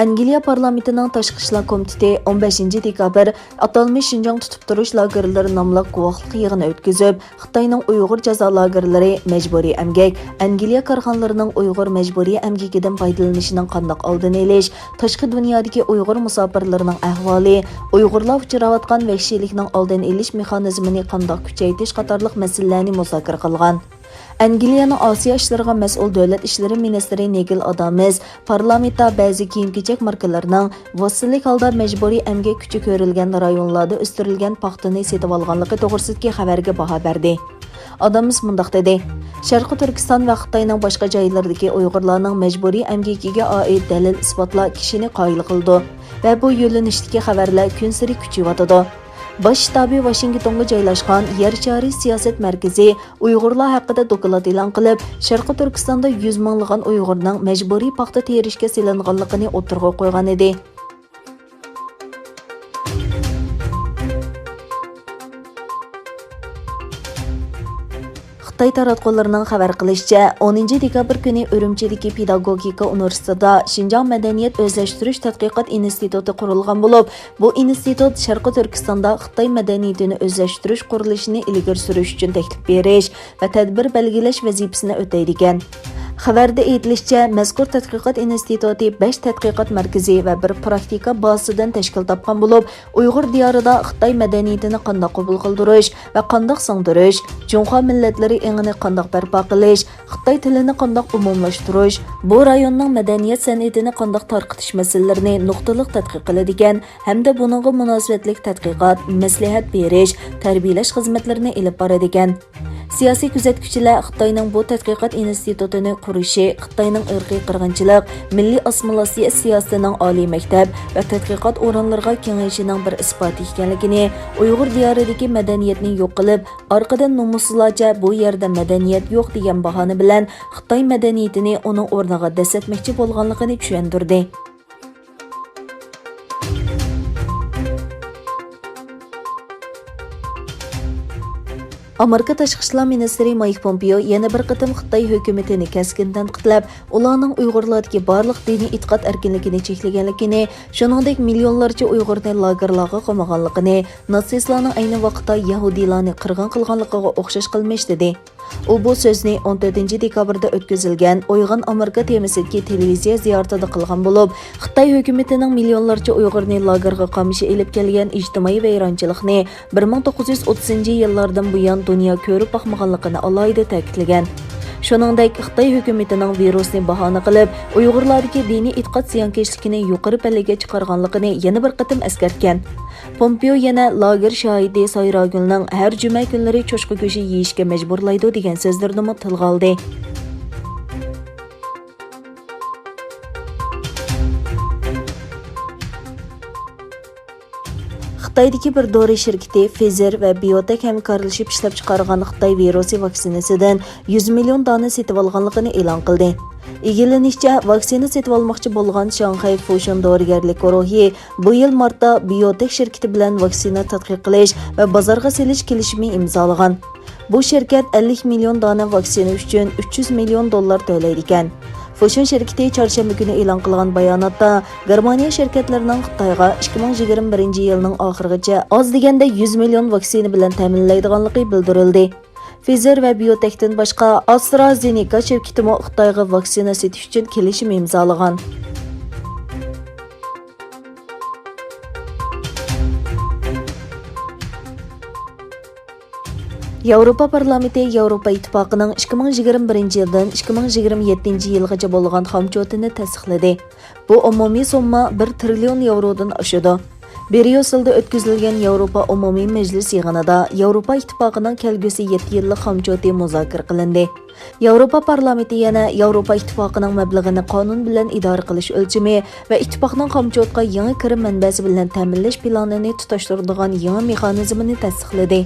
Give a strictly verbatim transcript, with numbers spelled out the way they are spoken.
ئەنگلىيە پارلامېنتىنىڭ تاشقى ئىشلار كومىتېتى ئون بەشىنچى دېكابىر ئاتالمىش شىنجاڭ تۇتۇپ تۇرۇش لاگېرلىرى ناملىق گۇۋاھلىق يىغىنى ئۆتكۈزۈپ، خىتاينىڭ ئۇيغۇر جازا لاگېرلىرى، مەجبۇرىي ئەمگەك، ئەنگلىيە كارخانىلىرىنىڭ ئۇيغۇر مەجبۇرىي ئەمگىكىدىن پايدىلىنىشىنىڭ قانداق ئالدىنى ئېلىش، تاشقى دۇنيادىكى ئۇيغۇر مۇساپىرلىرىنىڭ ئەھۋالى، ئۇيغۇرلار ئۇچراۋاتقان ۋەھشىيلىكنىڭ ئالدىنى ئېلىش مېخانىزمىنى قانداق كۈچەيتىش قاتارلىق مەسىلىلەرنى مۇزاكىرە قىلغان. ئەنگلىيەنىڭ ئاسىيا ئىشلىرىغا مەسئۇل دۆلەت ئىشلىرى مىنىستىرى نېگىل ئادامس پارلامېنتتا بەزى كىيىم-كېچەك ماركىلىرىنىڭ ۋاسىتىلىك ھالدا مەجبۇرىي ئەمگەك كۈچى كۆرۈلگەن رايونلاردا ئۆستۈرۈلگەن پاختىنى سېتىۋالغانلىقى توغرىسىدىكى خەۋەرگە باھا بەردى. ئادامس مۇنداق دېدى، شەرقىي تۈركىستان ۋە خىتاينىڭ باشقا جايلىرىدىكى ئۇيغۇرلارنىڭ مەجبۇرىي ئەمگىكىگە ئائىت دەلىل-ئىسپاتلار كىشىنى قايىل قىلىدۇ ۋە بۇ يۆنىلىشتىكى خەۋەرلەر كۈنسېرى كۈچىيىۋاتىدۇ. باش شتابى ۋاشىنگتونغا جايلاشقان يەر شارى سىياسەت مەركىزى ئۇيغۇرلار ھەققىدە دوكلات ئېلان قىلىپ، شەرقىي تۈركىستاندا يۈز مىڭلىغان ئۇيغۇرنىڭ مەجبۇرىي پاختا تېرىشكە سېلىنغانلىقىنى ئوتتۇرىغا قويغان ئىدى. خىتاي تاراتقۇلىرىنىڭ خەۋەر قىلىشىچە، ئونىنچى دېكابىر كۈنى ئۈرۈمچىدىكى پېداگوگىكا ئۇنىۋېرسىتېتىدا شىنجاڭ مەدەنىيەت ئۆزلەشتۈرۈش تەتقىقات ئىنستىتۇتى قۇرۇلغان بولۇپ، بۇ ئىنستىتۇت شەرقىي تۈركىستاندا خىتاي مەدەنىيىتىنى ئۆزلەشتۈرۈش قۇرۇلۇشىنى ئىلگىرى سۈرۈش ئۈچۈن تەكلىپ بېرىش ۋە تەدبىر بەلگىلەش ۋەزىپىسىنى ئۆتەيدىكەن. خەۋەردە ئېيتىلىشىچە، مەزكۇر تەتقىقات ئىنستىتۇتى بەش تەتقىقات مەركىزى ۋە بىر پراكتىكا بازىسىدىن تەشكىل تاپقان بولۇپ، ئۇيغۇر دىيارىدا خىتاي مەدەنىيىتىنى قانداق قوبۇل قىلدۇرۇش ۋە قانداق سىڭدۈرۈش، جۇڭخۇا مىللەتلىرى ئېڭىنى قانداق بەرپا قىلىش، خىتاي تىلىنى قانداق ئومۇملاشتۇرۇش، بۇ رايوننىڭ مەدەنىيەت سەنئىتىنى قانداق تارقىتىش مەسىلىلىرىنى نۇقتىلىق تەتقىق قىلىدىكەن ھەمدە بۇنىڭغا مۇناسىۋەتلىك تەتقىقات، مەسلىھەت بېرىش، تەربىيەلەش خىزمەتلىرىنى ئېلىپ بارىدىكەن. سىياسىي كۆزەتكۈچىلەر خىتاينىڭ بۇ تەتقىقات ئىنستىتۇتىنى قۇرۇشى خىتاينىڭ ئىرقىي قىرغىنچىلىق، مىللىي ئاسسىمىلياتسىيە سىياسىتىنىڭ ئالىي مەكتەپ ۋە تەتقىقات ئورۇنلىرىغا كېڭىيىشىنىڭ بىر ئىسپاتى ئىكەنلىكىنى، ئۇيغۇر دىيارىدىكى مەدەنىيەتنى يوق قىلىپ، ئارقىدىن نومۇسسىزلارچە بۇ يەردە مەدەنىيەت يوق دېگەن باھانە بىلەن خىتاي مەدەنىيىتىنى ئۇنىڭ ئورنىغا دەسسەتمەكچى بولغانلىقىنى چۈشەندۈردى. ئامېرىكا تاشقى ئىشلار مىنىستىرى مايك پومپېئو يەنە بىر قېتىم خىتاي ھۆكۈمىتىنى كەسكىن تەنقىدلەپ، ئۇلارنىڭ ئۇيغۇرلاردىكى بارلىق دىنىي ئېتىقاد ئەركىنلىكىنى چەكلىگەنلىكىنى، شۇنىڭدەك مىليونلارچە ئۇيغۇرنى لاگېرلارغا قامىغانلىقىنى، ناتسىستلارنىڭ ئەينى ۋاقىتتا يەھۇدىيلارنى قىرغىن قىلغانلىقىغا ئوخشاش قىلمىش دېدى. ئۇ بۇ سۆزنى ئون تۆتىنچى دېكابىردا ئۆتكۈزۈلگەن ئويغان ئامېرىكا تېمىسىدىكى تېلېۋىزىيە زىيارىتىدە قىلغان بولۇپ، خىتاي ھۆكۈمىتىنىڭ مىليونلارچە ئۇيغۇرنى لاگېرغا قامىشى ئېلىپ كەلگەن ئىجتىمائىي ۋەيرانچىلىقنى بىر مىڭ توققۇز يۈز ئوتتۇزىنچى يىللاردىن بۇيان دۇنيا كۆرۈپ باقمىغانلىقىنى ئالاھىدە تەكىتلىگەن. شۇنىڭدەك، خىتاي ھۆكۈمىتىنىڭ ۋىرۇسنى باھانە قىلىپ، ئۇيغۇرلاردىكى دىنىي ئېتىقاد زىيانكەشلىكىنى يۇقىرى پەللىگە چىقارغانلىقىنى يەنە بىر قېتىم ئەسكەرتكەن. پومپېئو يەنە لاگېر شاھىتى سايراگۈلنىڭ ھەر جۈمە كۈنلىرى چوشقا گۆشى يېيىشكە مەجبۇرلايدۇ دېگەن سۆزلىرىنىمۇ تىلغا ئالدى. خىتايدىكى بىر دورا شىركىتى فىزېر ۋە بىيوتېك ھەمكارلىشىپ ئىشلەپچىقارغان خىتاي ۋىرۇسى ۋاكسىنىسىدىن يۈز مىليون دانە سېتىۋالغانلىقىنى ئېلان قىلدى. ئىگىلىنىشىچە، ۋاكسىنا سېتىۋالماقچى بولغان شاڭخەي فۇشۇن دورىگەرلىك گۇرۇھى بۇ يىل مارتتا بىيوتېك شىركىتى بىلەن ۋاكسىنا تەتقىق قىلىش ۋە بازارغا سېلىش كېلىشىمى ئىمزالىغان. بۇ شىركەت ئەللىك مىليون دانە ۋاكسىنا ئۈچۈن ئۈچ يۈز مىليون دوللار تۆلەيدىكەن. فۇشۇن شىركىتى چارشەنبە كۈنى ئېلان قىلغان باياناتتا، گېرمانىيە شىركەتلىرىنىڭ خىتايغا ئىككى مىڭ يىگىرمە بىرىنچى يىلنىڭ ئاخىرىغىچە ئاز دېگەندە يۈز مىليون ۋاكسىنا بىلەن تەمىنلەيدىغانلىقى بىلدۈرۈلدى. فىزېر ۋە بىيوتېكتىن باشقا، ئاسترازېنېكا شىركىتىمۇ خىتايغا ۋاكسىنا سېتىش ئۈچۈن كېلىشىم ئىمزالىغان. ياۋروپا پارلامېنتى ياۋروپا ئىتتىپاقىنىڭ ئىككى مىڭ يىگىرمە بىرىنچى يىلدىن ئىككى مىڭ يىگىرمە يەتتىنچى يىلغىچە بولغان خامچوتىنى تەستىقلىدى. بۇ ئومۇمىي سومما بىر تىرىليون ياۋرودىن ئاشىدۇ. بريۇسسېلدا ئۆتكۈزۈلگەن ياۋروپا ئومۇمىي مەجلىس يىغىنىدا ياۋروپا ئىتتىپاقىنىڭ كەلگۈسى يەتتە يىللىق خامچوتى مۇزاكىرە قىلىندى. ياۋروپا پارلامېنتى يەنە ياۋروپا ئىتتىپاقىنىڭ مەبلىغىنى قانۇن بىلەن ئىدارە قىلىش ئۆلچىمى ۋە ئىتتىپاقنىڭ خامچوتقا يېڭى كىرىم مەنبەسى بىلەن تەمىنلەش پىلانىنى تۇتاشتۇرىدىغان يېڭى مېخانىزمىنى تەستىقلىدى.